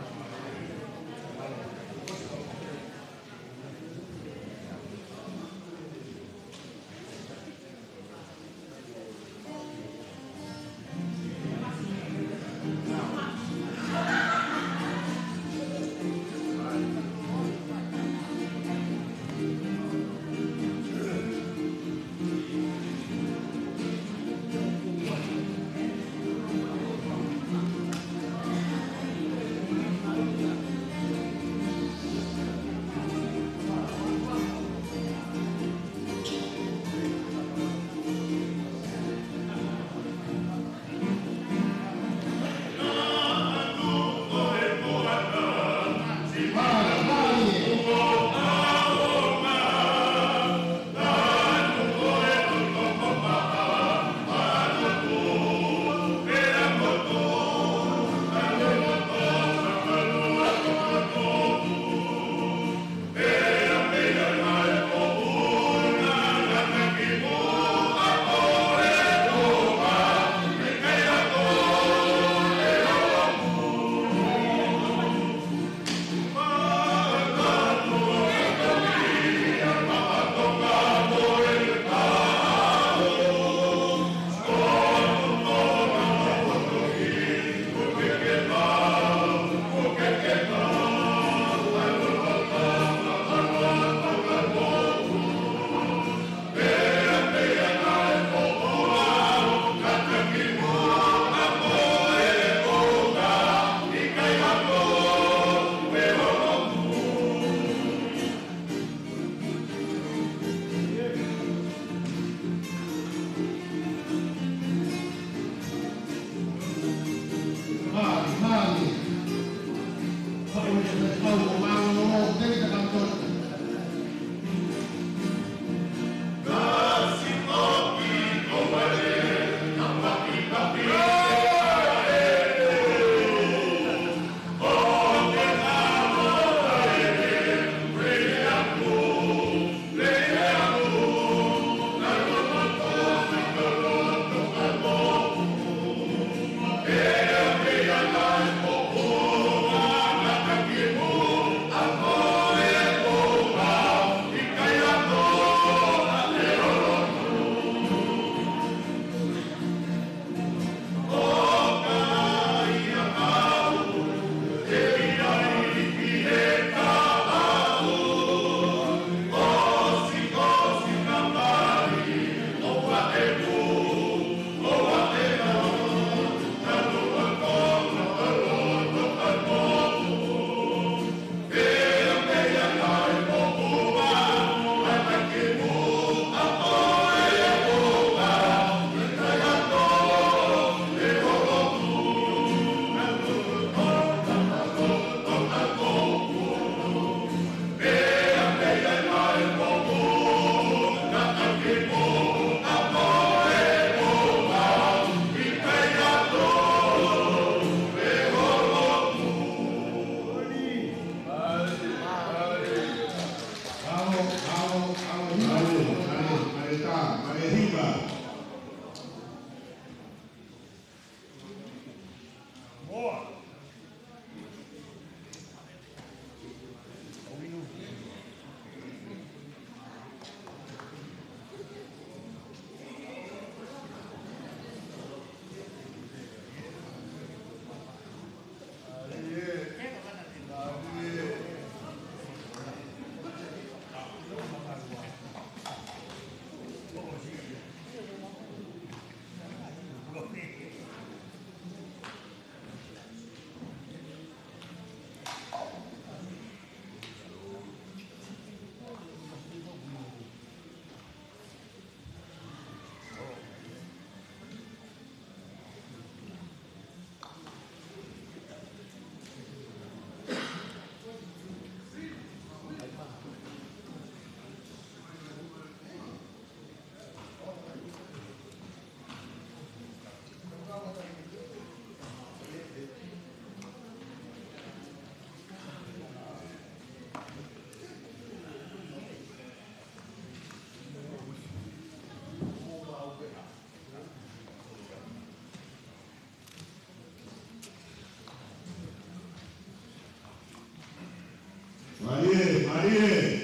Aie.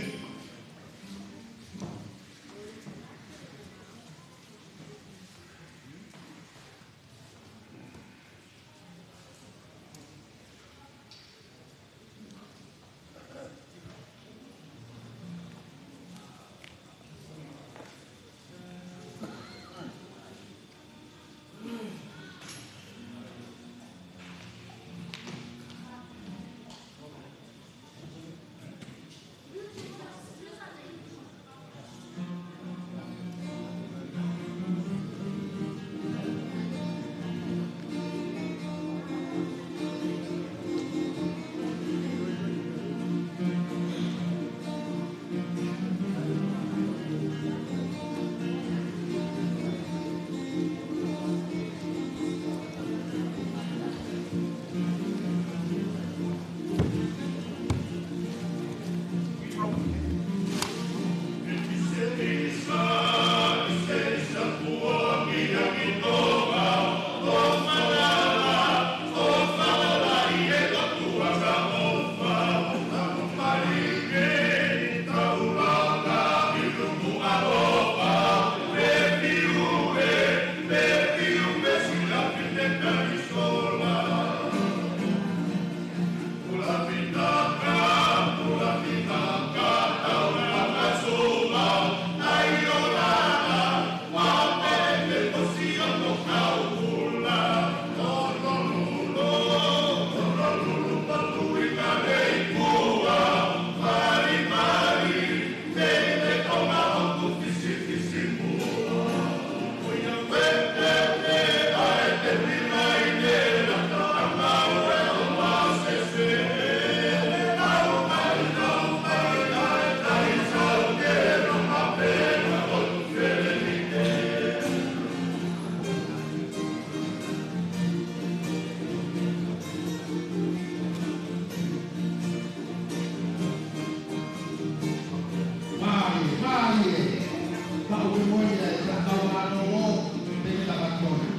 Mālie, mālie. Pau ke moe ia e kakau mānō o, peke ka patona.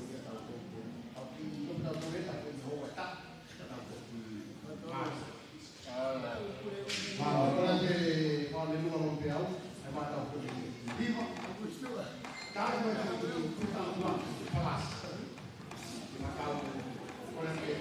ki he taʻu ko eni. Au ki he taʻu ko eni, taʻu ko eni, hoa ta, taʻu ko eni. Mālō. Mālō, ko ena te u fakamolemole atu pē au, ʻa e taʻu ko eni. Hiva. Taʻu ko eni, taʻu ko eni, palasi. Mālō, ko ena te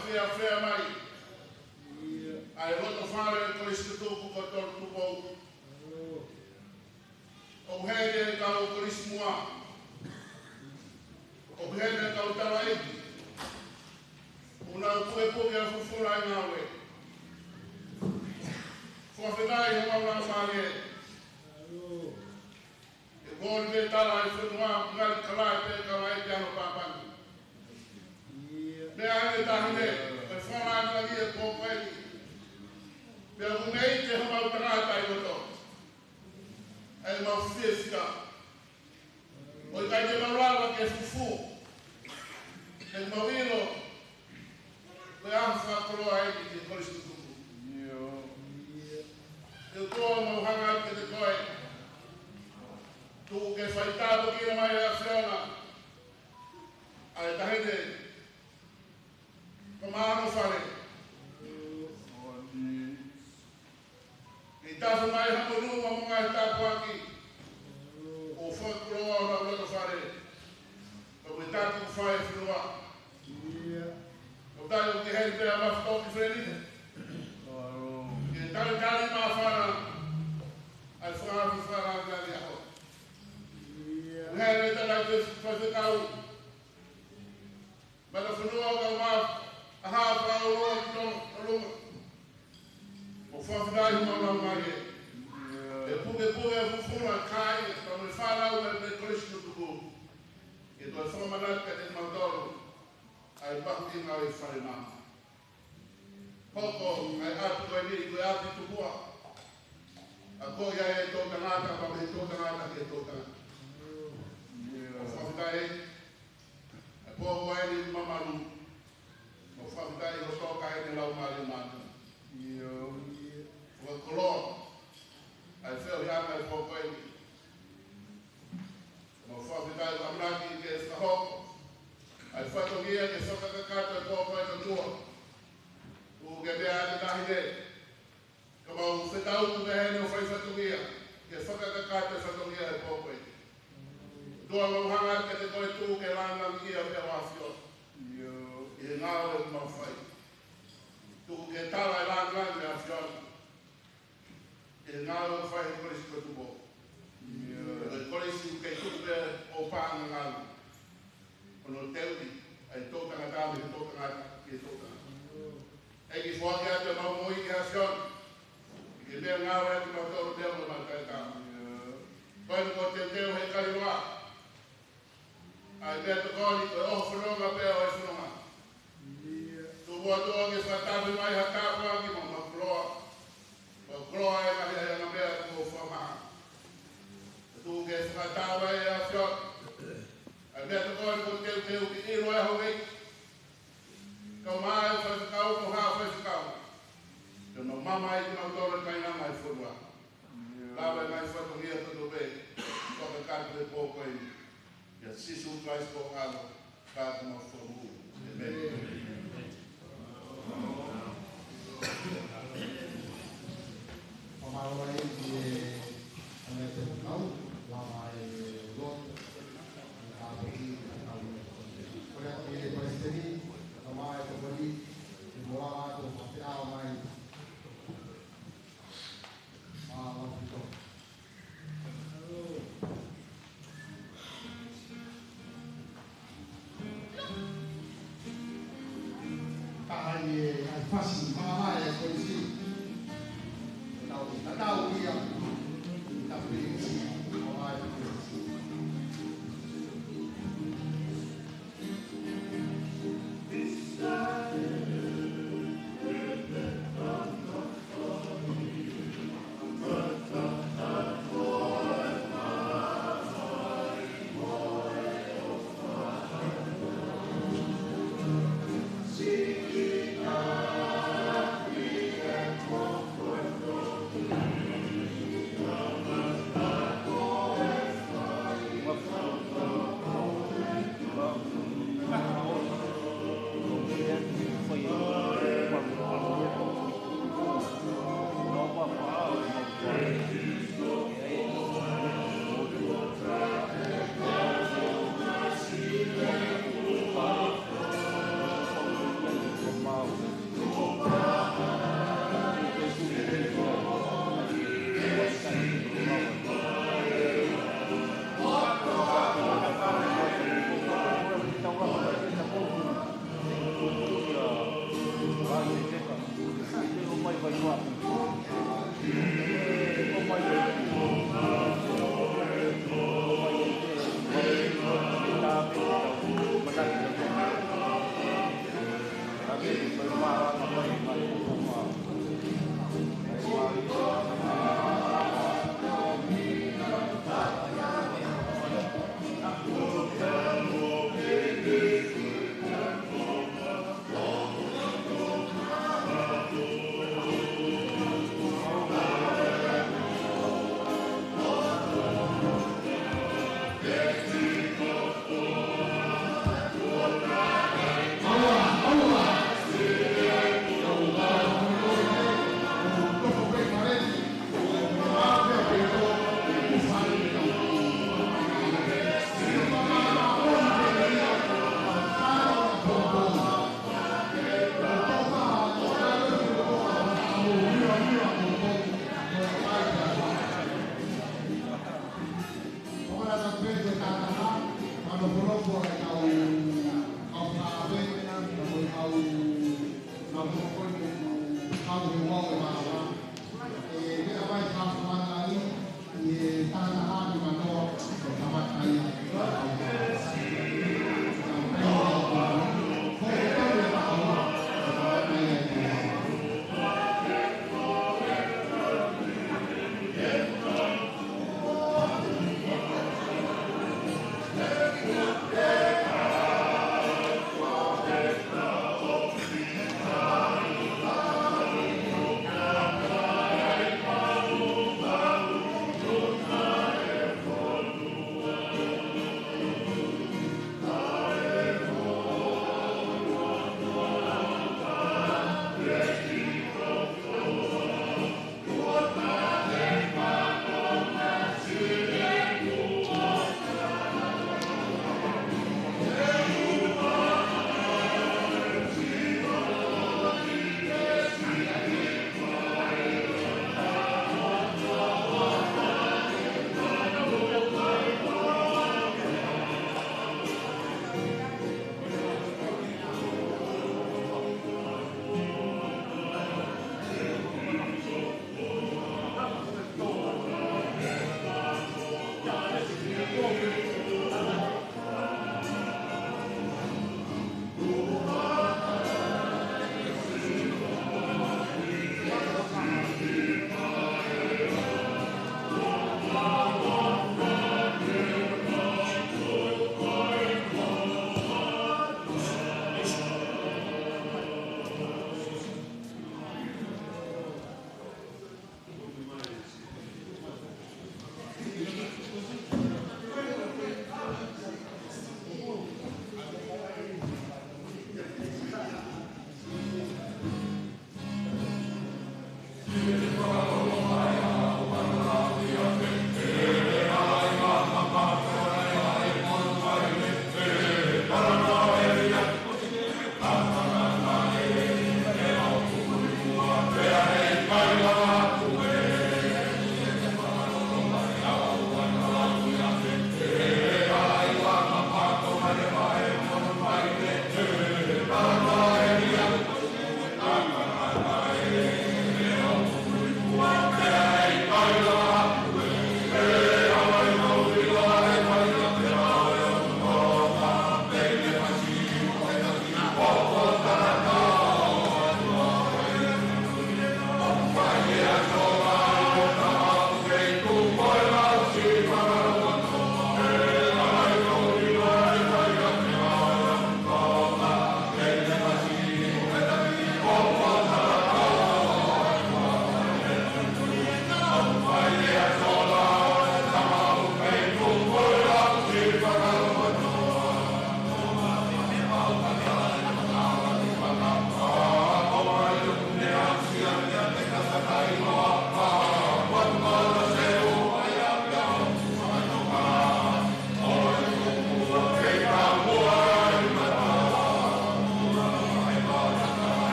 Fiefia mai ʻa e loto fale Kolisi Tutuku ko Tolu Tupou. ʻOku heni e kau Kolisi Muʻa. ʻOku heni e kau Tala ʻEiki. ʻOku nau pukepuke ʻa e fufulu ʻa e ngāue. Fakafetaʻi homau laumālie. ʻE kole ke tala e fonua, ngali kalaʻi pē kalaʻi ke ano pāpani. Meʻa ʻeni tahi ne, ʻe fala ʻa e pō ko eni. Pea ʻoku mei te homau tangata ʻi loto. ʻE mau fiefia. ʻOku ʻikai te mau lava ke fufū. Te mau ʻilo. Ko e ʻaho fakakoloa ʻeni ki he Kolisi Tutuku. Te u toa mau hanga atu kiate koe. Tuku ke fai tāpuekina mai ʻe he ʻAfiona ʻa e taʻahine ko Maʻanofale. Ke tafe mai ha monū mo e ngaahi tāpuaki ʻo fakakoloa honau loto fale. Ka ko e tāpuaki fai e fonua. ʻOku tau ʻi heni pea mafu toki feni. Ke talitali māfana ʻa e fakaʻamu fakaʻamu ʻi he ʻaho. ʻOku heni tala ke faifekau. Mana fonua ka ma aha pa o ki tō ʻolunga. ʻOku fakafetaʻi homau laumālie. ʻE pukepuke ʻa e fufulu ʻa e kāinga, ka mo e fānau ʻa e Kolisi Tutuku. Ke toe fakamanatu kiate kimautolu ʻa e mahuʻinga ʻo e fale maama. Hoko ʻa e ʻapi ko eni ko e ʻapi tupua. ʻA ko ia e toʻutangata, pea mei he toʻutangata ki he toʻutangata. ʻOku fakafetaʻi ʻa e pō ko eni mamalu. ʻOku fakafetaʻi hoʻo toka ʻi he laumālie māʻoniʻoni. Fakakoloa ʻa e feohiʻanga ʻo e pō ko eni. ʻOku fakafetaʻi ʻamanaki ke fakahoko ʻa e fatongia ke fakakakato e pō ko eni ʻOtua. Tuku ke meʻa ʻa e taʻahine. Ka mau fetau tu mei heni ʻo fai fatongia ke fakakakato e fatongia ʻo e pō ko eni. ʻOtua, mau hanga kiate koe, tuku ke lāngilangiʻia pē ho ʻAfio ʻi he ngāue ʻoku mau fai. Tuku ke tala e lāngilangi ʻo e ʻAfiona ʻi he ngāue ʻoku fai ʻe he Kolisi ko Tupou. Ko e kolisi ʻoku kei tuku pē ʻo pānga ngāue. Ko hono teuʻi ʻa e toʻutangata mei he toʻutangata ki he toʻutangata. ʻEiki, foaki atu ʻemau moʻui ki he ʻAfiona. Ke meʻa ngāue atu kimautolu pea mo ʻemau taʻetaau. Ko eni kuo teuteu ʻe he kaliloa ʻa e meʻatokoni ko e ʻoho fononga pea ʻo e fononga. Tuku muʻa, tuku ke fakatapu mai ha tāpuaki mo ha koloa. Ko e koloa ʻa e ngaahi ʻaiʻanga meʻa kuo fakamaʻa. Tuku ke fakatapu mai ʻe he ʻAfiona ʻa e meʻatokoni kuo teuteu ke ʻilo ʻe he houʻeiki, kau mai ʻo faifekau, kau ha faifekau. Ke mau maama ai kimautolu kainanga ʻi he fonua. Lava e ngaahi fatongia kotoa pē, fakakakato he pō ko eni. ʻIa Sīsū Kalaisi ko ho ʻAlo, ka ko homau Fakamoʻui. ʻĒmeni. Fakamālō lahi ʻEiki ʻi he ʻaneafi ʻoku nau lava ai e lotu, ʻa e tāpuaki, ʻa e kau. Kole atu ki he palesiteni, kae ʻumaʻā e tokoni, ke mo lava atu ʻo fakaʻaongaʻi mai. Mālō ʻaupito. Ka ai e, ai fasi, māmā e kolisi. Tau, tatau ia. Tau pēsi, māmā e kolisi.